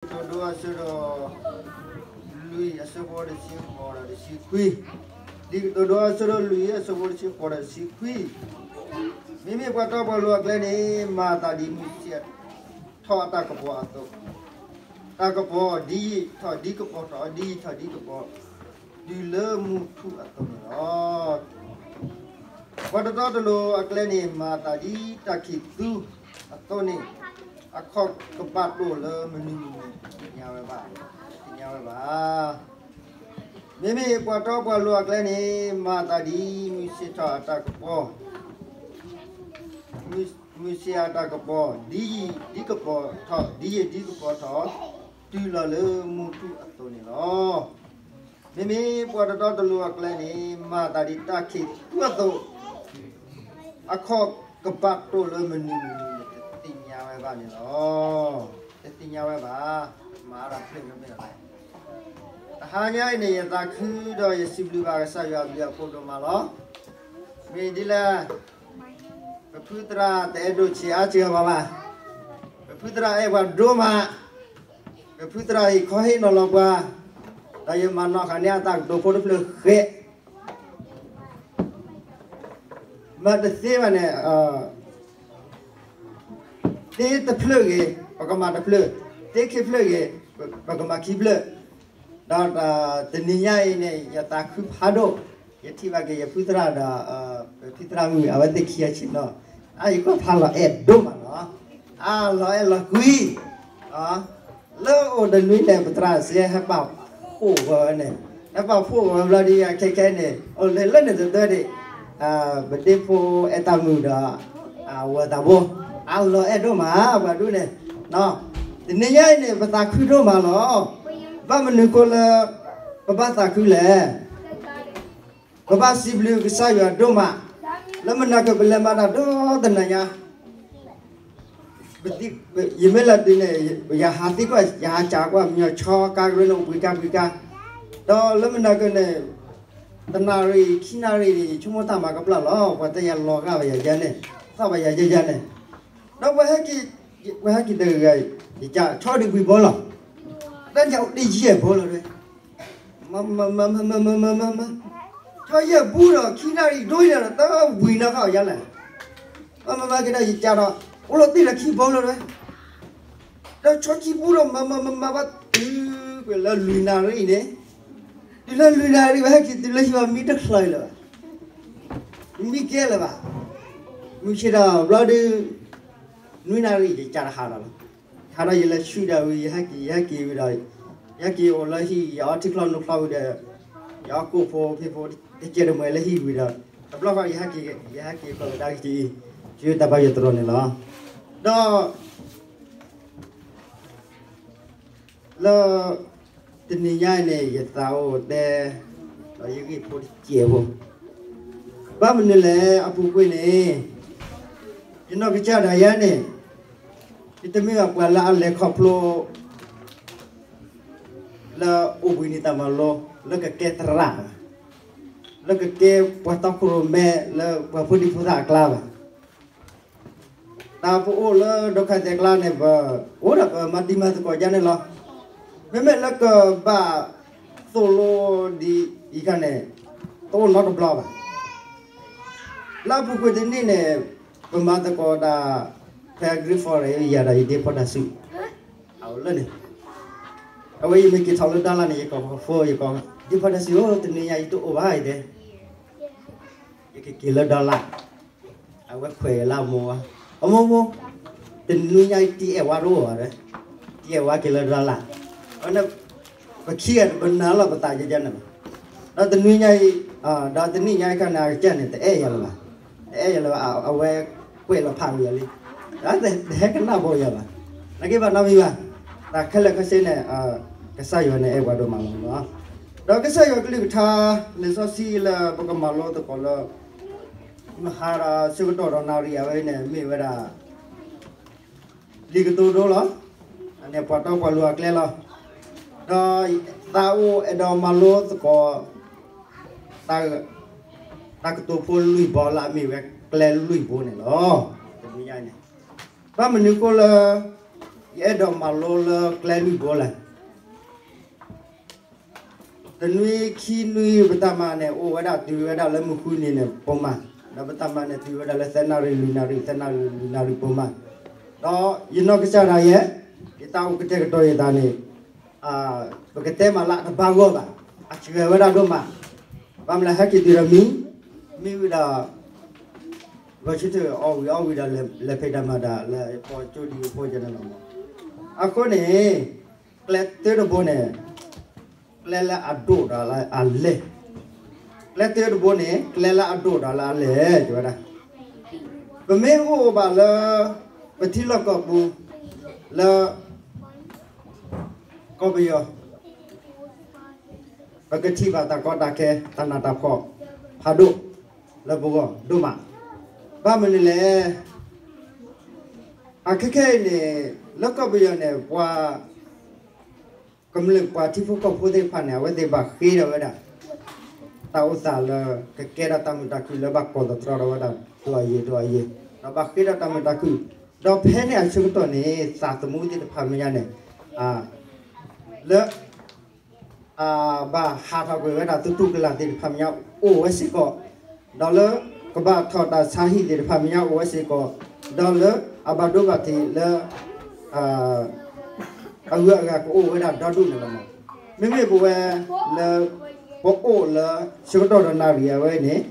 လံာ်ကတိၤဒိအဆၢဒိၣ်လွံၢ်အဆၢဖိတဆံဃိးဒီးတဆံခွံ, လံာ်ကတိၤဒိအဆၢဒိၣ်လွံၢ်အဆၢဖိတဆံဃိးဒီးတဆံခွံ, မ့မ့ၢ်ပှၤတီပှၤလိၤအကျဲန့ၣ် မၤသးဒ်မုၢ်ဆ့ၣ်ထီၣ်အတၢ်ကပီၤအသိး, တၢ်ကပီၤဒ်ယံာ်ထီၣ်ဒ်ကပီၤထီၣ်, ဒ်ယံာ်ထီၣ်ဒ်ကပီၤ တုၤလၢမုၢ်ထူၣ်အသိးန့ၣ်လီၤ. ပှၤတတီတလိၤအကျဲန့ၣ် မၤသးဒ်တၢ်ခံးသူအသိးန့ၣ်, အခီၣ်ကပၤတိၢ်လၢမနုၤမနုၤန့ၣ် တသ့ၣ်ညါဝဲဘၣ်, တသ့ၣ်ညါဝဲဘၣ်. မ့မ့ၢ်ပှၤတီပှၤလိၤအကျဲန့ၣ် မၤသးဒ်မုၢ်ဆ့ၣ်ထီၣ်အတၢ်ကပီၤ, မုၢ်ဆ့ၣ်အတၢ်ကပီၤ ဒ်ယံာ်ဒ်ကပီၤထီၣ်, ဒ်ယံာ်ဒ်ကပီၤထီၣ် တုၤလီၤလၢမုၢ်ထူၣ်အသိးန့ၣ်လီၤ. မ့မ့ၢ်ပှၤတတီတလိၤအကျဲန့ၣ် မၤသးဒ်တၢ်ခံးသူအသိး, အခီၣ်ကပၤတိၢ်လၢမနုၤမနုၤန့ၣ် တသ့ၣ်ညါဝဲဘၣ်န့ၣ်လီၤ. တသ့ၣ်ညါဝဲဘၣ်, မၤအါထီၣ်ဖျၢၣ်ကမ့ၢ်လီၤ. တဟါညါအံၤန့ၣ် ယသးခုဒီးယစံးဘျုးဘၣ်ကစၢ်ယွၤအဘျုးအဖှိၣ်ဒိၣ်မးလီၤ. မ့ၢ်ဒ်လဲၣ်, ပဖုသရၣ်တအဲၣ်ဒိးဆံးအါစှၤဘၣ်ဘၣ်, ပဖုသရၣ်အဲၣ်ပှၤဒိၣ်မး, ပဖုသရၣ်အံၤခီဟ့ၣ်နီၤလီၤပှၤ, ဒီးယမၤနီၣ်ဃာ်န့ၢ်အတၢ်ကတိၤဖိတဖျၢၣ်ဃဲ မၤတသ့ဘၣ်န့ၣ်, သ့တဖျၢၣ်ဂ့ၤ ပကမၤတဖျၢၣ်, သ့ခံဖျၢၣ်ဂ့ၤ ပကမၤခံဖျၢၣ်, ဒီးတနံၤညါအံၤန့ၣ် ယသးခုဖးဒိၣ်, ယထံၣ်ဘၣ်က့ၤယဖုသရၣ်ဒီး ပဖုသရၣ်မုၣ် အဝဲသ့ၣ်ခံဂၤဆ့ၣ်နီၤ, အါ ယကွၢ်ဖးလီၤအဲၣ်ဒိၣ်မးလီၤ, အါ လီၤအဲၣ်လီၤကွံ လၢအိၣ်တနွံန့ၣ် ပသရၣ်စ့ဟဲပာ်ဖှိၣ်ဝဲန့ၣ်, ဟဲပာ်ဖှိၣ်ဝဲဘျီဒ်အခဲခဲန့ၣ် အိၣ်လၢလၢန့ၣ်တသၢဒံး, ပဒ့ဖိအဲၣ်တၢ်မုာ်ဒီး အဝဲသးဘိ, အါ လီၤအဲၣ်ဒိၣ်မး ပှၤဒူၣ်န့ၣ်, တနံၤညါအံၤန့ၣ် ပသးခုဒိၣ်မးလီၤ. ဘၣ်မနုၤဃိလၢ ပဘၣ်သးခုလဲၣ်. ပဘၣ်စံးဘျုးကစၢ်ယွၤဒိၣ်မး, လၢမနၤကပလဲၤမၤတၢ်ဒီတနၤညါ, ယမ့ၢ်လၢတုၤန့ၣ် ယဟးသံကွၢ် ယဟးစံးကွၢ် မညီၤဆီကါကရၢန့ၣ် အိၣ်ပှံၤကါပှံၤကါ, ဒီးလၢမနၤကန့ၣ် တနၣ်ရံၣ် ခံနၣ်ရံၣ်န့ၣ် ယဆိကမိၣ်တၢ်မၤကပျၢ်လီၤ, ပှၤတဲယၤလီၤဂာ်ဘၣ်ယၤယဲန့ၣ်, သီၣ်ဘၣ်ယၤယဲယဲန့ၣ်, ဒီးပှၤဟဲက့ၤ, ပှၤဟဲက့ၤတဂၤဂၤ, ယကဆီဒံးဝံၤဘီလီၤ, တၢ်ညါအိၣ်တယဲၢ်ဘီလီၤ, မၤမၤမၤမၤမၤမၤမၤမၤ, ဆီယဲၢ်ဘီဒီး ခံနၣ်ရံၣ်ဒိၣ်ယဲၢ်ဒီး တၢ်ဝံၤနီၢ်ခီၣ်ယါလဲၣ်, မၤမၤမၤက့ၤဒီးယကဒီး အိၣ်လီၤတ့ၢ်လီၤခံဘီလီၤ, ဒီးဆီခံဘီဒီး မၤမၤမၤမၤဘၣ်တုၤကွံာ်လၢလွံၢ်နၣ်ရံၣ်န့ၣ်, တုၤလၢလွံၢ်နၣ်ရံၣ် ပဟဲက့ၤတုၤလၢဟံၣ်ဘၣ် မံတချၢအံၤလၢၤဘၣ်, မံကဲလၢၤဘၣ်, မုၢ်ဆ့ၣ်ဒီးဘျီဒုး နွံနၣ်ရံၣ် ယကဒီးဟးဒီးလီၤ, ဟးဒီးယလဲၤဆူဒၣ်ဝံၤ ယဟဲက့ၤ ယဟဲက့ၤဝံၤဒီး, ယဟဲက့ၤအိၣ်လၢဟံၣ် ယအီထံချီနိချီဝံၤဒီး, ယအီကိၣ်ဖိဖံဖိ တကဲတမှဲၤလၢဟံၣ်ဝံၤဒီး, တဘျီဃီ ယဟဲက့ၤ ယဟဲက့ၤကီၢ်ကဒါက့ၤ ဆူတၢ်ဘါယွၤတရီန့ၣ်လီၤ, ဒီး လၢ တနံၤညါအံၤန့ၣ် ယသးအိၣ်တဲ ဒီးယဂ့ၢ်ဖိတစဲးဖိ, ဘၣ်မနုၤလဲၣ်အပူၤကွံာ်န့ၣ်, ယနီၢ်ကစၢ်ဒၣ်ယဲန့ၣ်, ယတမ့ၢ်ဘၣ်ပှၤလၢအလဲၤခီဖျိ လၢအိၣ်ဘှံးနံၤတၢ်မၤလိ လၢကကဲသရၣ်ဘၣ်, လၢကကဲပှၤတီခိၣ်ရိၣ်မဲ လၢပှၤဖိဒံဖိသၣ်အကျါဘၣ် တၢ်ပအိၣ်လၢဒိခါသဲးကျါန့ၣ် ပအိၣ်ဒီးပမၤတံၤမၤသကိးယါန့ၣ်လီၤ, မ့မ့ၢ်လၢကဘၣ်သိၣ်လိဒ်အံၤခါန့ၣ်, တအိၣ်နီတဘျီဘၣ်, လၢအပူၤကွံာ်တနံၣ်န့ၣ်, ပမၤသကိးတၢ် ဖဲ grade four ယၤဒီးယဒ့ဖိတၢ်စု, အဝဲလၢန့ၣ်, အဝဲယမ့ၢ်က့ၤထီၣ်လၢ dollar န့ၣ် ယကိးဖိ ယကိး ဒ့ဖိတၢ်စုဧၢ တနံၤညါယတအိၣ်ဘၣ်ယတဲ ယကက့ၤလၢ dollar, အဝဲခွဲးလၢအမိၢ်ဝဲ, အမိၢ်မိၢ်, တနွံညါအံၤတံၤအဲၣ်ဝါတအိၣ်ဘၣ်, တံၤအဲၣ်ဝါက့ၤလၢ dollar, အဝဲန့ၣ်, ပခံဂၤပနာ်လီၤပသးယဲယဲန့ၣ်ဘၣ်, ဒီးတနွံညါအံၤ, ဒီးတနံၣ်ညါအံၤခါန့ၣ် အကစၢ်န့ၣ် တအဲၣ်ယၤလၢၤဘၣ်, တအဲၣ်ယၤလၢၤဘၣ် အဝဲကွဲးလီၤဖးဝံၤယၤလံ, တဟဲကနၣ်ဘိယၤဘၣ်, နက့ဘၣ်နီတမံၤဘၣ်, တၢ်ခဲလၢာ်ခဲဆ့န့ၣ်, ကစၢ်ယွၤန့ၣ်အဲၣ်ပှၤဒိၣ်မးလီၤ, ဒီးကစၢ်ယွၤကလုၢ်ကထါ, လံာ်စီဆှံလၢပကမၤလိသကိးလၢ မဟါဒီးဆၢကတီၢ်ဒီးနၣ်ရံၣ်အဝဲန့ၣ် မ့ၢ်ဝဲဒၣ် လံာ်ကတိၤဒိလီၤ, အန့ၣ်ပှၤတီပှၤလိၤအကျဲလီၤ, ဒီးသးအိၣ်အဲၣ်ဒိးမၤလိသကိး တၢ်ကတိၤဖိလွံၢ်ဘီလၢအမ့ၢ်ဝဲကျဲလွံၢ်ဘိန့ၣ်လီၤ, တနံၤညါန့ၣ်, ဘၣ်မနုၤဃိလၢ ယအဲၣ်ဒိးမၤလိလၢကျဲလွံၢ်ဘိလဲၣ်. တနွံခံနွံပတၢ်မၤန့ၣ် အိၣ်ဝဲဒၣ်တုၤဝဲဒၣ်လၢမုၢ်ဃုနံၤန့ၣ် ပိာ်မး, ဒီးပတၢ်မၤန့ၣ်တုၤဝဲဒၣ်လၢသၢနၣ်ရံၣ်လွံၢ်နၣ်ရံၣ် သၢနၣ်ရံၣ်လွံၢ်နၣ်ရံၣ်ပိာ်မး, ဒီးယနီၢ်ကစၢ်ဒၣ်ယဲ, ယတၢ်အိၣ်ကတဲာ်ကတီၤယသးန့ၣ် ပကတဲမးလၢအတဘၣ်ဂီၢ်ဘၣ်, အစှၤဝဲဒၣ်ဒိၣ်မး, ဘၣ်မနုၤလဲၣ်ဟဲက့ၤတုၤဒီးမံ, မံဝံၤဒီး ဂီၤဆၢထၢၣ်အီၣ်ဝံၤအီၣ်ဝံၤဒီး လဲၤဖံးတၢ်မၤတၢ်လၢပှၤကၠိဒံဖိကန့ၣ်လီၤ. အဃိန့ၣ် ကျဲတၢတဘိန့ၣ် ကျဲလၢအဒိၣ်ဒီးလၢအလဲၢ်, ကျဲတၢတဘိန့ၣ် ကျဲလၢအဒိၣ်ဒီးလၢအလဲၢ် တဲဝဲဒၣ်, ပမ့ၢ်အိၣ်ဘၣ်လၢ ပထံလီၢ်ကီၢ်ပူၤ လၢ ကီၢ်ပယီၤ ပကထံၣ်ဘၣ်တၢ်ကီတၢ်ခဲ တၢ်နးတၢ်ဖှီၣ် ဖးဒိၣ် လၢပဂီၢ်ဒိၣ်မး, ဘၣ်မနုၤလဲၣ်, အခဲခဲအံၤန့ၣ် လၢကီၢ်ပယီၤန့ၣ် ပှၤ ကမျၢၢ်ပှၤထံဖိကီၢ်ဖိသ့ၣ်တဖၣ်န့ၣ် အဝဲသ့ၣ်ဘၣ်ဃ့ဒီးဝဲဒၣ် တၢ်အိၣ်သးလၢ ကကဲထီၣ်တၢ်မုာ်တၢ်ခုၣ်လၢဘၣ်ကိးသတြီဒီးဝဲဒၣ် ဒိၣ်အယံၤဒိၣ်အယံၤ, ဒီးဘၣ်ဃ့ဒီးတၢ်မုာ်တၢ်ခုၣ်, ဒီးဖဲန့ၣ်အဆၢကတီၢ်န့ၣ် သးသမူသ့ၣ်တဖၣ်မဲာ်ညါန့ၣ် လၢ ဘၣ်ဟးထီၣ်ကွံာ်ဝဲဒၣ်သတူၢ်ကလာ်သ့ၣ်တဖၣ်မဲာ်ညါအိၣ်ဝဲစ့ၢ်ကီး, ဒီးလၢကဘၣ်ထီၣ်တၢ်ဆါဟံၣ်သ့ၣ်တဖၣ်မဲာ်ညါအိၣ်ဝဲစ့ၢ်ကီး, ဒီးလၢအဘၣ်ဒိဘၣ်ထံးလၢ အဂုၤအဂၤကအိၣ်ဝဲဒၣ်ဒီဒူၣ်န့ၣ်လီၤ. မ့မ့ၢ်ပဝဲလၢ ပအိၣ်လၢဆၢကတီၢ်ဒီးနၣ်ရံၣ်အဝဲန့ၣ်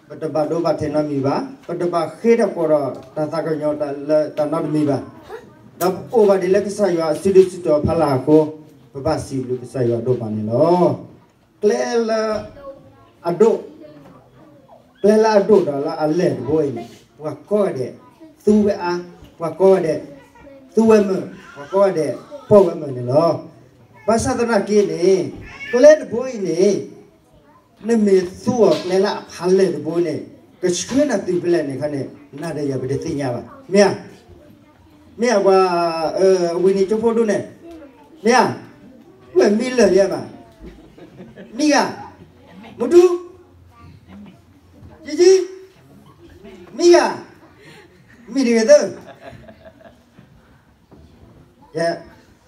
ပတဘၣ်ဒိဘၣ်ထံးနီတမံၤဘၣ်, ပတဘၣ်ဃ့ဒီးကိးဒီးတၢ်သးကညီၤလၢတၢ်နီတမံၤဘၣ်, ဒီးပအိၣ်ဘၣ်ဒ်လၢကစၢ်ယွၤအစုဒုးစုတီၤဖီလာ်အဃိ, ပဘၣ်စံးဘျုးကစၢ်ယွၤဒိၣ်မးန့ၣ်လီၤ. ကျဲလၢ အဒိၣ် ကျဲလၢအဒိၣ်ဒီးလၢအလဲၢ်တဘိအံၤန့ၣ် ပှၤကိးဂၤဒဲး သူဝဲအါ, ပှၤကိးဂၤဒဲး သူဝဲမုာ်, ပှၤကိးဂၤဒဲး ပိာ်ဝဲမုာ်န့ၣ်လီၤ. ဘၣ်ဆၣ်သနာ်က့န့ၣ် ကျဲတဘိအံၤန့ၣ် နမ့ၢ်သူအီၤကျဲလၢအဖးလဲၢ်တဘိန့ၣ် ကဆှၢနၤတုၤဖဲလဲၣ်န့ၣ်ခါန့ၣ် နၤဒီးယၤပတသ့ၣ်ညါဘၣ်. မ့ၢ်ဧါ, မ့ၢ်ဧါပှၤ ဝံၤနံၤကၠိဖိဒိၣ်န့ၣ်, မ့ၢ်ဧါ, ဝဲမံလၢာ်ယဲဘၣ်, မံဂၤ, မူတူ, ယံယံ, မံဂၤ, မံတဂ့ၤသၢ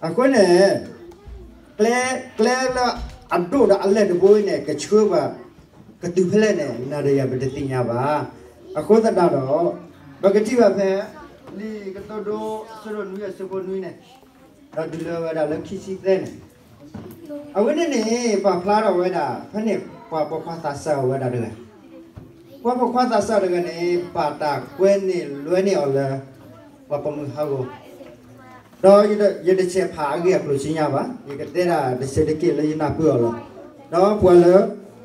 အဃိန့ၣ် ကျဲ ကျဲလၢအဒိၣ်ဒီးအလဲၢ်တဘိအံၤန့ၣ် ကဆှၢပှၤ ကတုၤဖဲလဲၣ်န့ၣ် နၤဒီးယၤပတသ့ၣ်ညါဘၣ်. အဃိသတးဒီး ပကထံၣ်ဘၣ်ဖဲ လံာ်ကတိၤဒိ အဆၢဒိၣ်နွံအဆၢဖိနွံန့ၣ် ဒီးတုၤလၢဝဲဒၣ်လၢခံဆံသၢန့ၣ် အဝဲန့ၣ်န့ၣ် ပာ်ဖျါထီၣ်ဝဲဒၣ် ဖဲန့ၣ်ပှၤပိာ်ခွါသးစၢ်အဝဲဒၣ်တဂၤ, ပှၤပိာ်ခွါသးစၢ်တဂၤန့ၣ် ဘၣ်တၢ်ကွဲန့ၢ်လွဲန့ၢ်အီၤလၢ ပှၤပိာ်မုၣ်ဟးဂီၤ ဒီးယတဆဲးဖးအဂ့ၢ်အကျိၤဆူညါဘၣ်, ယကတဲဒၣ်တဆဲးတက့ၢ်လၢယနၢ်ပၢၢ်အီၤလီၤ. ဒီးပှၤလၢ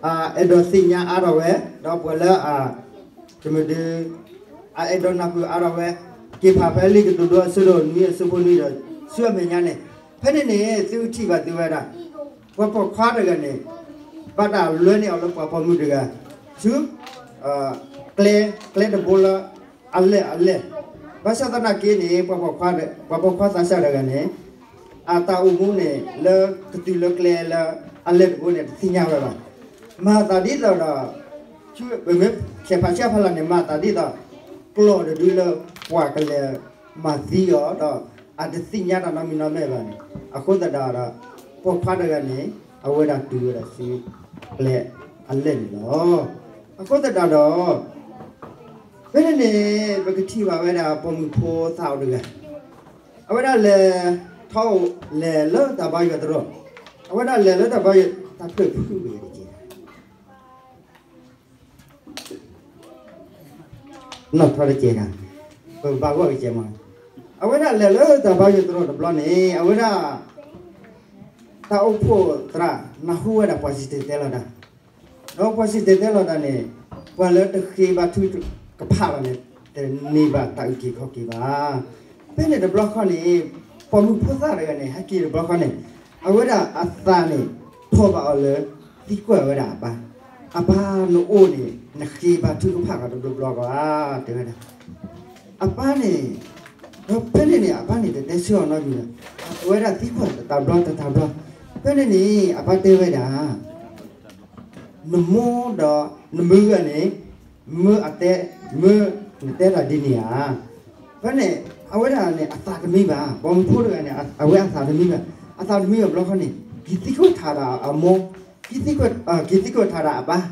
အအဲၣ်ဒိးသ့ၣ်ညါအါထီၣ်ဝဲ, ဒီးပှၤလၢအ ကမုဒု အအဲၣ်ဒိးနၢ်ပၢၢ်အါထီၣ်ဝဲ, က့ၤဖးဖဲလံာ်ကတိၤဒိအဆၢဒိၣ်နွံအဆၢဖိနွံဒီး ဆူအမဲာ်ညါန့ၣ်, ဖဲန့ၣ်န့ၣ် သုကထံၣ်ဘၣ်သုဝဲဒၣ် ပှၤပိာ်ခွါတဂၤန့ၣ် ဘၣ်တၢ်လွဲန့ၢ်အီၤလၢပှၤပိာ်မုၣ်တဂၤ ဆူ ကျဲ ကျဲတဘိလၢ အလဲၢ်အလဲၢ်, ဘၣ်ဆၣ်သနာ်က့န့ၣ် ပှၤပိာ်ခွါသးစၢ်တဂၤန့ၣ် အတၢ်အိၣ်မူန့ၣ် လၢကတုၤလၢကျဲလၢအလဲၢ်တဘိန့ၣ် တသ့ၣ်ညါဝဲဘၣ်. မၤသးဒ်သိးဒီး ပမ့ၢ်ဆဲးဖးဆှၢဖးလၢ်န့ၣ် မၤသးဒ်သိး ကျီၢ်တဒုလၢပှၤကလဲၤမၤသံအီၤဒီး အတသ့ၣ်ညါတၢ်နီတမံၤနီတမံၤဘၣ်န့ၣ်, အဃိသတးဒီး ပိာ်ခွါတဂၤန့ၣ် အဝဲဒၣ်တုၤဝဲဒၣ်ဆူ ကျဲအလဲၢ်န့ၣ်လီၤ. အဃိသတးဒီး ဖဲန့ၣ်န့ၣ် ပကထံၣ်ဘၣ်ဝဲဒၣ်ပိာ်မုၣ်ဖိသၣ်အိၣ်တဂၤ, အဝဲဒၣ်လဲၤထီၣ်အိၣ်လဲၤလၢတၢ်ဘါယွၤတရီ, အဝဲဒၣ်လဲၤလၢတၢ်ဘါယွၤ တၢ်ဖျၢၣ်ဖုၣ်ဝဲတက့ၢ် နီၣ်ထီၣ်တကဲၤ, ပဘၣ်ဂီၢ်ကကဲၤမး, အဝဲဒၣ်လဲၤလၢတၢ်ဘါယွၤတရီတဘျီန့ၣ် အဝဲဒၣ် တၢ်အိၣ်ဖှိၣ်သရၣ်နၢ်ဟူဝဲဒၣ်ပှၤစံၣ်တဲၤတဲလီၤတၢ်, ဒီးပှၤစံၣ်တဲၤတဲလီၤတၢ်န့ၣ် ပှၤလၢတဃ့ဘါထုကဖၣ်ဘၣ်န့ၣ် တန့ၢ်ဘၣ်တၢ်အုၣ်က့ၤခီၣ်က့ၤဘၣ်. ဖဲန့ၣ်တဘျီဃီန့ၣ် ပိာ်မုၣ်ဖိသၣ်တဂၤန့ၣ် ဟဲက့ၤတဘျီဃီန့ၣ် အဝဲဒၣ်အသးန့ၣ် ဖီၣ်ဘၣ်အီၤလၢ သံကွၢ်ဝဲဒၣ်အပၢ်, အပၢ်နအိၣ်န့ၣ် နဃ့ဘါထုကဖၣ်ဃီတဘျီဘျီဧါ တဲဝဲဒၣ်. အပၢ်န့ၣ်, ဒီးဖဲန့ၣ်န့ၣ် အပၢ်န့ၣ်တတဲဆၢအီၤနီတမံၤဘၣ်, အဝဲဒၣ်သံကွၢ်တဘျီတဘျီ, ဖဲန့ၣ်န့ၣ် အပၢ်တဲဝဲဒၣ် နမိၢ်ဒီးနမုၢ်ဂၤန့ၣ် မၢအတဲ, မၢနတဲတၢ်ဒ်န့ၣ်ဧါ. ဖဲန့ၣ် အဝဲဒၣ်န့ၣ် အသးတမံဘၣ်, ပိာ်မုၣ်ဖိတဂၤန့ၣ် အဝဲအသးတမံဘၣ်, အသးတမံဘၣ်ဘျီဃီန့ၣ် က့ၤသံကွၢ်ထါဒီးအမိၢ်, က့ၤသံကွၢ်, က့ၤသံကွၢ်ထါဒီးအပၢ်,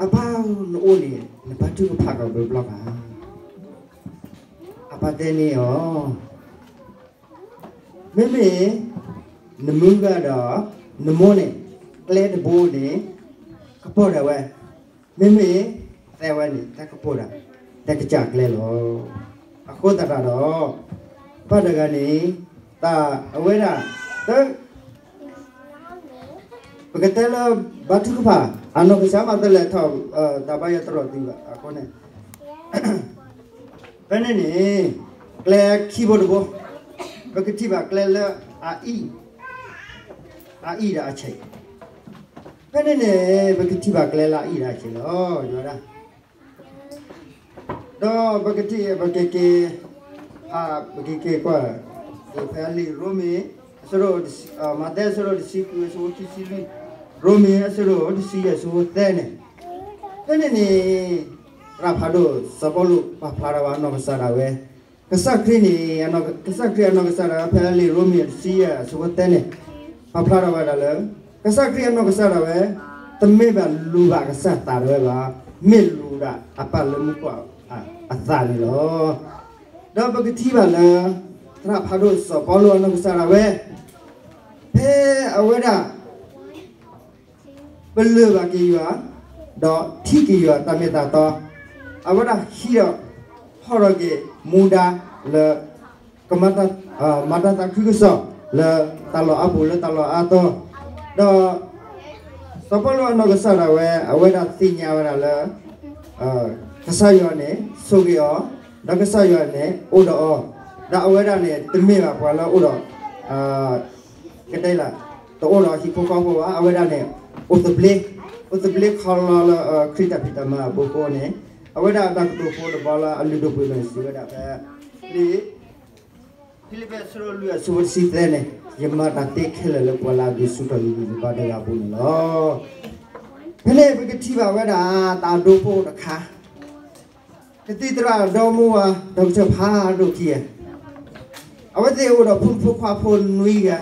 အပၢ်ဧၢ နအိၣ်န့ၣ် နဘါထုကဖၣ်ကဒီးဘျီဘျီဧါ. အပၢ်တဲန့ၢ်အီၤ, မ့မ့ၢ် နမုၢ်ဂၤဒီး နမိၢ်န့ၣ် ကျဲတဘိန့ၣ် ကပီၤဒၣ်ဝဲ, မ့မ့ၢ် သဲဝဲန့ၣ် တၢ်ကပီၤဒၣ် တၢ်ကစၢ်ကျဲလီၤ. အဃိသတးဒီး ပၢ်တဂၤန့ၣ် တၢ်အဝဲဒၣ် တ ပကတဲလၢ ဘါထုကဖၣ် အနီၢ်ကစၢ်မၤတလဲၤထီၣ် တၢ်ဘါယွၤတရီတံၢ်ဘၣ်အဃိန့ၣ် ဖဲန့ၣ်န့ၣ် ကျဲခံဘိတဘိ ပကထံၣ်ဘၣ်ကျဲလၢအအံၣ်, အအံၣ်ဒီးအဆဲး, ဖဲန့ၣ်န့ၣ် ပကထံၣ်ဘၣ်ကျဲလၢအအံၣ်ဒီးအဆဲးလီၤ ယွၤဒၣ် ဒီးပကထံၣ် ပကက့ၤ ပကက့ၤကွၢ် ဖဲလံာ်ရိမ့ၤ အဆၢဒိၣ် မးသဲအဆၢဒိၣ်တဆံဃုအဆၢဖိခံဆံလွံၢ်, ရိမ့ၤအဆၢဒိၣ်တဆံယဲၢ်အဆၢဖိသၢန့ၣ်, ဖဲန့ၣ်န့ၣ် သရၣ်ဖးဒိၣ်စီၤပီလူးပာ်ဖျါထီၣ်ဝဲအနီၢ်ကစၢ်ဒၣ်ဝဲ ကစၢ်ခရံာ်န့ၣ် ကစၢ်ခရံာ်အနီၢ်ကစၢ်ဒၣ်ဝဲ ဖဲလံာ်ရိမ့ၤတဆံယဲၢ်အဆၢဖိသၢန့ၣ် ပာ်ဖျါထီၣ်ဝဲဒၣ်လၢ ကစၢ်ခရံာ်အနီၢ်ကစၢ်ဒၣ်ဝဲ တမ့ၢ်ဘၣ်လူၤဘၣ်ကစၢ်သးဒၣ်ဝဲဘၣ်, မ့ၢ်လူၤဒၣ်အပၢ်လၢမူခိၣ်အသးန့ၣ်လီၤ. ဒီးပကထံၣ်ဘၣ်လၢ သရၣ်ဖးဒိၣ်စီၤပီလူးအနီၢ်ကစၢ်ဒၣ်ဝဲ ဖဲအဝဲဒၣ် ပလၢၢ်ဘၣ်က့ၤယွၤ ဒီးထံၣ်က့ၤယွၤတၢ်မ့ၢ်တၢ်တီ, အဝဲဒၣ်ဟံးဒီး ဟီၣ်ထီၣ်က့ၤမူဒါလၢ ကမၤတၢ် မၤတၢ်သးခုကစီၣ် လၢတၢ်လီၢ်အါပူၤလၢတၢ်လီၢ်အါတီၤ, ဒီး စီၤပီလူးအနီၢ်ကစၢ်ဒၣ်ဝဲ အဝဲဒၣ်သ့ၣ်ညါဝဲဒၣ်လၢ ကစၢ်ယွၤန့ၣ် ဆိၣ်ဂ့ၤအီၤ, ဒီးကစၢ်ယွၤန့ၣ် အိၣ်ဒီးအီၤ, ဒီးအဝဲဒၣ်န့ၣ် တမ့ၢ်ဘၣ်ပှၤလၢအိၣ်ဒီး ကတဲလၢ တအိၣ်ဒီးဟံၣ်ဖိဃီဖိဘၣ်, အဝဲဒၣ်န့ၣ် အိၣ်သဘျ့, အိၣ်သဘျ့ခီလီလၢ ခရံာ်တၢ်ဖံးတၢ်မၤအပူၤအဃိန့ၣ်, အဝဲဒၣ်အတၢ်ကတိၤဖိတဘီလၢအလုၢ်ဒိၣ်ပှ့ၤဒိၣ်န့ၣ် စံးဝဲဒၣ်ဖဲ ဖံလံး ဖံလံးပံးအဆၢဒိၣ်လွံၢ်အဆၢဖိတဆံသၢန့ၣ်, ယမၤတၢ်သ့ခဲလၢာ်လၢပှၤလၢအဒုးဆူၣ်ထီၣ်ယဂံၢ်ယဘါတဂၤအပူၤန့ၣ်လီၤ. ဖဲန့ၣ်ပကထံၣ်ဘၣ်ဝဲဒၣ် တၢ်ဒိဖိတခါ ကသံၣ်သရၣ်ဒီမါဝၤ ဒီကထၢၣ်ဖးဒိၣ်ခံဂၤ, အဝဲသ့ၣ်အိၣ်ဒီးဖိမုၣ်ဖိခွါဖိနွံဂၤ,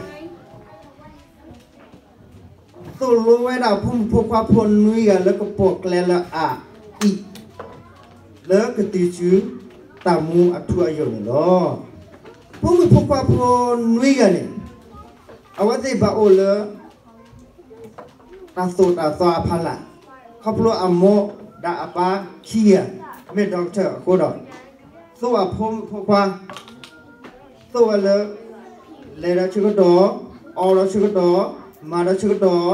သိၣ်လိဝဲဒၣ်ဖိမုၣ်ဖိခွါဖိနွံဂၤလၢကပီၤကျဲလၢအအံၣ် လၢကတုၤဆူတၢ်မူအထူအယိာ်န့ၣ်လီၤ. ဖိမုၣ်ဖိခွါဖိနွံဂၤန့ၣ် အဝဲသ့ၣ်ဘၣ်အိၣ်လၢ တၢ်သိၣ်တၢ်သီအဖီလာ်, ခီဖျိအမိၢ်ဒီးအပၢ်ခံဂၤ မ့ၢ်ဒီကထၢၣ်အဃိဒီး, သိၣ်အဖိမုၣ်ဖိခွါ, သိၣ်ဝဲလၢ လဲၤဒီးဆၢကတီၢ်, အီၣ်ဒီးဆၢကတီၢ်, မၤဒီးဆၢကတီၢ်,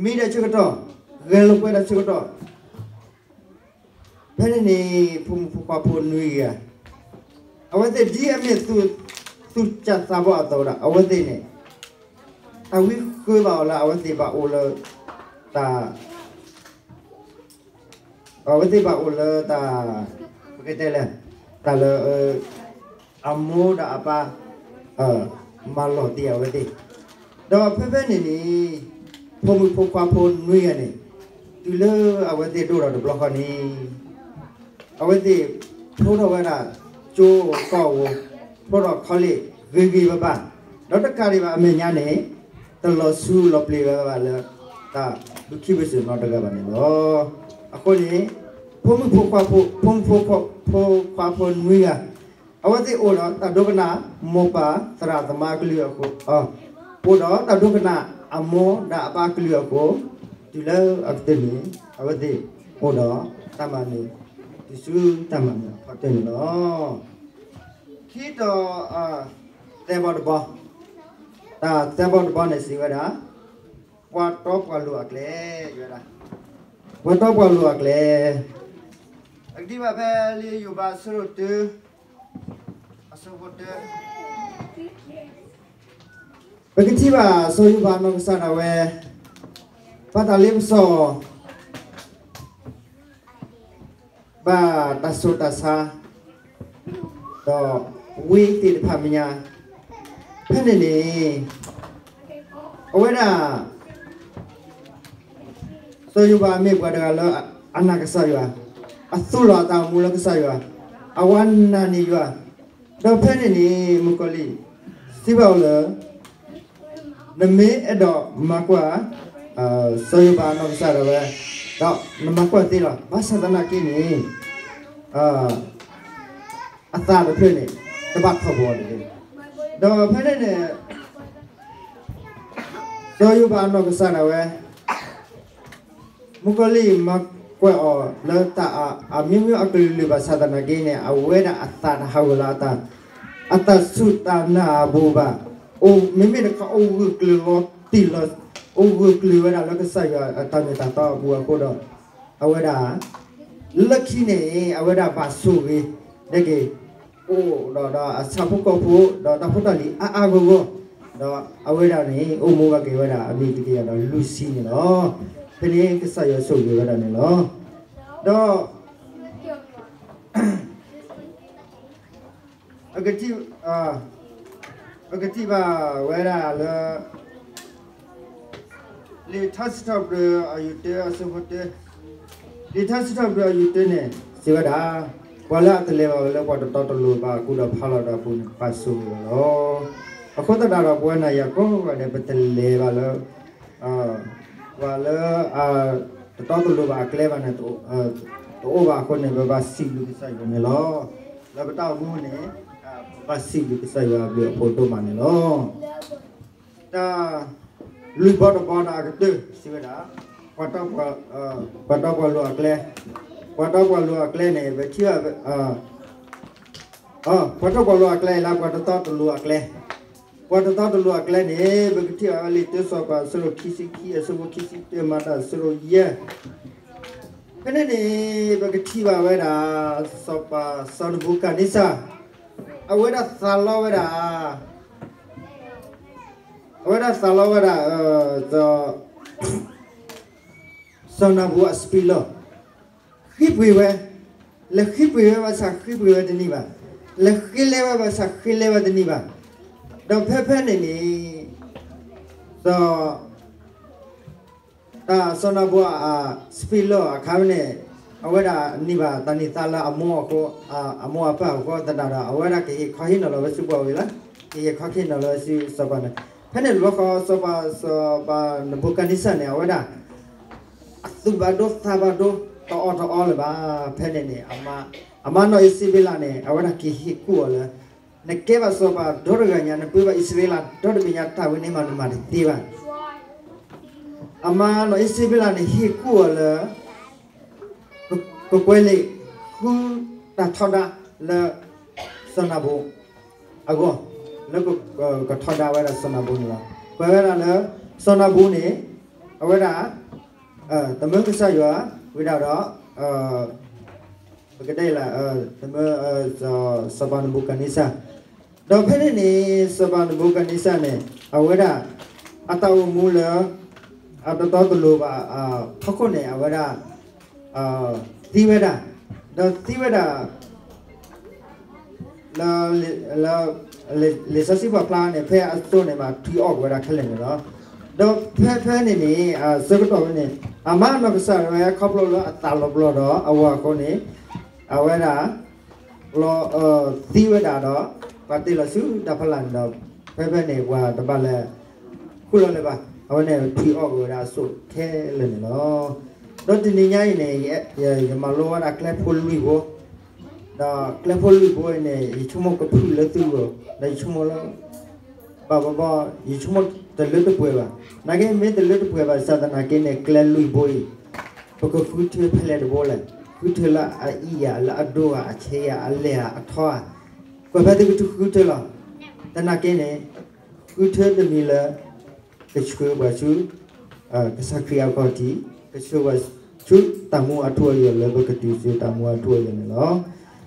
မံဒီးဆၢကတီၢ်, ဂဲၤလိာ်ကွဲဒီးဆၢကတီၢ် ဖဲန့ၣ်န့ၣ် ဖိမုၣ်ဖိခွါဖိနွံဂၤ, အဝဲသ့ၣ်ဒ်အမ့ၢ် သူၣ်ကၢ်သးဘီၣ်အသိးဒီး အဝဲသ့ၣ်န့ၣ် တၢ်ဝံဃၢဘၣ်အီၤလၢအဝဲသ့ၣ်ဘၣ်အိၣ်လၢ တၢ် အဝဲသ့ၣ်ဘၣ်အိၣ်လၢတၢ် ပကတဲလဲၣ် တၢ်လၢ အမိၢ်ဒီးအပၢ် မၤလီၤတ့ၢ်အဝဲသ့ၣ်, ဒီးဖဲဖဲန့ၣ်န့ၣ် ဖိမုၣ်ဖိခွါဖိနွံဂၤန့ၣ် တုၤလၢအဝဲသ့ၣ်ဒိၣ်ထီၣ်တဘျီဃီန့ၣ် အဝဲသ့ၣ်ဖျိထီၣ်ဝဲဒၣ် ကၠိကီၢ်ဧိၤ, ဖျိထီၣ်ခီလ့ၣ်ဂ့ၤဂ့ၤဘၣ်ဘၣ်, ဒီးတကးဒံးဘၣ်အမဲာ်ညါန့ၣ် တလီၤဆူလီၤပျံၤဝဲဘၣ်လၢ တၢ်ဘုခံဘုစၢၤနီတဂၤဘၣ်န့ၣ်လီၤ. အဃိန့ၣ် ဖိမုၣ်ဖိခွါဖိ ဖိမုၣ်ဖိခွါဖိနွံဂၤ အဝဲသ့ၣ်အိၣ်ဒီးတၢ်ဒိကနၣ်မိၢ်ပၢ်သရၣ်သမါအကလုၢ်အဃိ, အိၣ်ဒီးတၢ်ဒိကနၣ်အမိၢ်ဒီးအပၢ်အကလုၢ်အဃိ, တုၤလၢအကတၢၢ်န့ၣ် အဝဲသ့ၣ်အိၣ်ဒီးတၢ်မၤနၢၤ တုၤဆူတၢ်မၤနၢၤအဖီတၢၢ်န့ၣ်လီၤ. ခံတီၤ သဲဘီတဘီ, တၢ်သဲဘီတဘီန့ၣ်စံးဝဲဒၣ် ပှၤတီပှၤလိၤအကျဲ, ဝဲဒၣ် ပှၤတီပှၤလိၤအကျဲ, အကထံၣ်ဘၣ်ဖဲလံာ်ယိၤဘးအဆၢဒိၣ်တၢ အဆၢဖိတၢ ပကထံၣ်ဘၣ်စီၤယိၤဘးအနီၢ်ကစၢ်ဒၣ်ဝဲ ဘၣ်တၢ်လ့ပစီ ဘၣ်တၢ်ဆူးတၢ်ဆါ ဒီးဝ့ၢ်သ့ၣ်တဖၣ်မဲာ်ညါ, ဖဲန့ၣ်န့ၣ် အဝဲဒၣ် စီၤယိၤဘးမ့ၢ်ပှၤတဂၤလၢအနာ်ကစၢ်ယွၤ, အသူၣ်လီၤအသးသမူလၢကစၢ်ယွၤ, အဝဲနာ်န့ၢ်ယွၤ, ဒီးဖဲန့ၣ်န့ၣ် မုၣ်ကီၤလံၢ်စံးဘၣ်အီၤလၢ နမ့ၢ်အဲၣ်ဒိးမၤကွၢ် စီၤယိၤဘးအနီၢ်ကစၢ်ဒၣ်ဝဲ, ဒီးနမၤကွၢ်သ့လီၤ. ဘၣ်ဆၣ်သနာ်က့န့ၣ် အသးတဖျၢၣ်န့ၣ် တဘၣ်ထီၣ်ဘိအီၤတဂ့ၤ. ဒီးဖဲန့ၣ်န့ၣ် စီၤယိၤဘးအနီၢ်ကစၢ်ဒၣ်ဝဲ မုၣ်ကီၤလံၢ်မၤကွၢ်အီၤလၢတၢ်အမျိုးမျိုးအကလုာ်ကလုာ်ဘၣ်ဆၣ်သနာ်က့န့ၣ် အဝဲဒၣ်အသးတဟးဂီၤလၢအတၢ် အတၢ်စူၢ်တၢ်နာ်အပူၤဘၣ်. အိၣ်မ့မ့ၢ်တခီအိၣ်ဂၢၢ်ကျၢၤလီၤတံၢ်လီၤ, အိၣ်ဂၢၢ်ကျၢၤဝဲဒၣ်လၢကစၢ်ယွၤအတၢ်မ့ၢ်တၢ်တီအပူၤအဃိဒီး အဝဲဒၣ် လၢခံန့ၣ် အဝဲဒၣ်ဘၣ်ဆိၣ်ဂ့ၤ ဒဲက့ၤ အိၣ်ဒီး ဒီးအဆၣ်ဖိကီၢ်ဖိ ဒီးတၢ်ဖိတၢ်လံၤအါအါဂီၢ်ဂီၢ်, ဒီးအဝဲဒၣ်န့ၣ် အိၣ်မူဘၣ်က့ၤဝဲဒၣ်အနံၣ်တကယၤဒီးလွံၢ်ဆံန့ၣ်လီၤ. ဖဲန့ၣ်ကစၢ်ယွၤဆိၣ်ဂ့ၤဝဲဒၣ်န့ၣ်လီၤ. ဒီး ပကထံၣ် ပကထံၣ်ဘၣ်ဝဲဒၣ်လၢ လံာ်ထါစံးထီၣ်ပတြၢၤအယူၢ်တၢအဆၢဖိတၢ, လံာ်ထါစံးထီၣ်ပတြၢၤအယူၢ်တၢန့ၣ် စံးဝဲဒၣ်, ပှၤလၢအတလဲၤဘၣ်ဝဲလၢပှၤတတီတလိၤဘၣ်အပူၤဒီးဖးလီၤဒီးအပူၤန့ၣ် ဘၣ်ဆိၣ်ဂ့ၤဝဲလီၤ. အဃိသတးဒီးပဝဲနၤယၤကိးဂၤဒဲး ပတလဲၤဘၣ်လၢ ပှၤလၢ တတီတလိၤဘၣ်အကျဲဘၣ်န့ၣ် တအိၣ်ဘၣ်အဃိန့ၣ် ပဘၣ်စံးဘျုးကစၢ်ယွၤန့ၣ်လီၤ. လၢပတၢ်အိၣ်မူန့ၣ် ပဘၣ်စံးဘျုးကစၢ်ယွၤအဘျုးအဖှိၣ်ဒိၣ်မးန့ၣ်လီၤ. တၢ် လွံၢ်ဘီတဘီဒီးအကတၢၢ် စံးဝဲဒၣ် ပှၤတီ ပှၤတီပှၤလိၤအကျဲ, ပှၤတီပှၤလိၤအကျဲန့ၣ် ပထံၣ်ဘၣ် ပှၤတီပှၤလိၤအကျဲလၢပှၤတတီတလိၤအကျဲ, ပှၤတတီတလိၤအကျဲန့ၣ် ပကထံၣ်ဘၣ်ဝဲလံာ်တၢစီၤပၤအဆၢဒိၣ်ခံဆံခံ အဆၢဖိခံဆံတၢ မၤတၢ်အဆၢဒိၣ်ယဲၢ်, ဖဲန့ၣ်န့ၣ် ပကထံၣ်ဘၣ်ဝဲဒၣ် စီၤပၤစီၤနဘူၤခၣ်နံစၢ်, အဝဲဒၣ်သးလီဝဲဒၣ် အဝဲဒၣ်သးလီဝဲဒၣ် စီၤနဘူၤအစပံးလီၢ်, ဃ့ပှ့ၤဝဲ, လဲၤဃ့ပှ့ၤဝဲဘၣ်ဆၣ်ဃ့ပှ့ၤဝဲတန့ၢ်ဘၣ်, လဲၤဃ့လဲဝဲဘၣ်ဆၣ်ဃ့လဲဝဲတန့ၢ်ဘၣ်, ဒီးဖဲဖဲန့ၣ်န့ၣ် စီၤ တၢ်စီၤနဘူၤအစပံးလီၢ်အခါန့ၣ် အဝဲဒၣ်န့ၢ်ဘၣ်တၢ်န့ၢ်သါလၢအမိၢ်အဃိ, အမိၢ်အပၢ်အဃိသတးဒီး အဝဲဒၣ်ကဟ့ၣ်ခီဟ့ၣ်နီၤလီၤဝဲဆူပှၤဝံၤလီၤ, ကဟ့ၣ်ခီဟ့ၣ်နီၤလီၤဝဲဆူစီၤပၤန့ၣ်, ဖဲန့ၣ်တဘျီဃီ စီၤပၤ စီၤပၤနဘူၤခၣ်နံစၢ်န့ၣ် အဝဲဒၣ် အသူၣ်ဘၣ်ဒိသးဘၣ်ဒိ တအီၣ်တအီလၢၤဘၣ်. ဖဲန့ၣ်န့ၣ် အမါနီၢ်အံၣ်စဘ့လးန့ၣ် အဝဲဒၣ်က့ၤဟ့ၣ်ကူၣ်အီၤလၢ နကဲဘၣ်စီၤပၤဒီတဂၤညါ နပၢဘၣ်အံၣ်စရ့လးဒီတဘ့ၣ်ညါ တၢ်ဝဲန့ၣ်မးနမၤတသ့ဘၣ်. အမါနီၢ်အံၣ်စဘ့လးန့ၣ် ဟ့ၣ်ကူၣ်အီၤလၢ ကကွဲးလံာ် ဃုတၢ်ထီဒါလၢ စီၤနဘူၤအဂီၢ်, လၢကထီဒါဝဲဒၣ်စီၤနဘူၤန့ၣ်လီၤ. ကွဲးဝဲဒၣ်လၢ စီၤနဘူၤန့ၣ် အဝဲဒၣ် တမၢကစၢ်ယွၤဝံၤဒၣ်ဒီး ပကတဲလၢ တမၢ စီၤပၤနဘူၤခၣ်နံစၢ်, ဒီးဖဲန့ၣ်န့ၣ် စီၤပၤနဘူၤခၣ်နံစၢ်န့ၣ် အဝဲဒၣ် အတၢ်အိၣ်မူလၢ အတတီတလိၤဘၣ် ဖီခိၣ်န့ၣ် အဝဲဒၣ် သံဝဲဒၣ်, ဒီးသံဝဲဒၣ် လၢ လံာ်စီဆှံပာ်ဖျါန့ၣ် ဖဲအစိၣ်န့ၣ် ဘၣ်ထွံၣ်အီၣ်ကွံာ်ဝဲဒၣ်ခဲလၢာ်န့ၣ်လီၤ. ဒီးဖဲဖဲန့ၣ်န့ၣ် အဆၢကတီၢ်ဝဲန့ၣ် အမါနီၢ်ကစၢ်ဒၣ်ဝဲခီဖျိလၢအသးလီၤပျီၢ်ဒီးအဝၤအဃိန့ၣ် အဝဲဒၣ် လီၤ သံဝဲဒၣ်ဒီး ပှၤတ့ၢ်လီၤဆူတၢ်ဖီလာ်န့ၣ်ဒီး ဖဲဖဲန့ၣ် ပှၤတဘၣ်လဲၤ ဃုာ်လီၤလၢၤဘၣ်. အဝဲန့ၣ်ထွံၣ်အီၣ်ကွံာ်ဝဲဒၣ်အစိၣ်ခဲလၢာ်န့ၣ်လီၤ. ဒီးတနံၤညါအံၤန့ၣ် ယမၤလိဝဲဒၣ်ကျဲဖိလွံၢ်ဘိ, ဒီးကျဲဖိလွံၢ်ဘိအံၤန့ၣ် ယဆိကမိၣ်ကဖုၣ်လၢသုဂီၢ် ဒီးယဆိကမိၣ်လၢ ဘၣ်ဘီဘီ ယဆိကမိၣ်တလၢတပှဲၤဘၣ်. နာ်က့မ့ၢ်တလၢတပှဲၤဘၣ်ဆၣ်သနာ်က့န့ၣ် ကျဲလွံၢ်ဘိအံၤ ပကဃုထၢဖဲလဲၣ်တဘိလဲၣ်, ဃုထၢလၢအအံၤဧါ လၢအဒိဧါ အဆဲးဧါ အလဲၢ်ဧါ အထီဧါ, ကွဲးဖဲသုကထုဃုထၢလီၤ. သနာ်က့န့ၣ် ဃုထၢတမံၤလၢ ကဆှၢပှၤဆူ ကစၢ်ခရံာ်အခီၣ်ထံး, ကဆှၢပှၤဆူတၢ်မူအထူအယိာ်လၢပကတုၤဆူတၢ်မူအထူအယိာ်န့ၣ်လီၤ.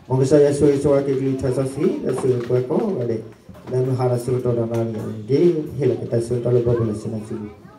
မ်ကစၢ်ယွၤဆိၣ်ဂ့ၤဆိၣ်ဝါက့ၤကလုၢ်ထါစီဆှံ ဒီးဆိၣ်ဂ့ၤပှၤကိးဂၤဒဲး လၢမုၢ်ဟါဒီးဆၢကတီၢ်ဒီးနၤအံၤတက့ၢ်. ဟ့ၣ်လီၤက့ၤတၢ်ဆၢကတီၢ်လၢပှၤပူၤလၢဆ့ၣ်နီၤဆူ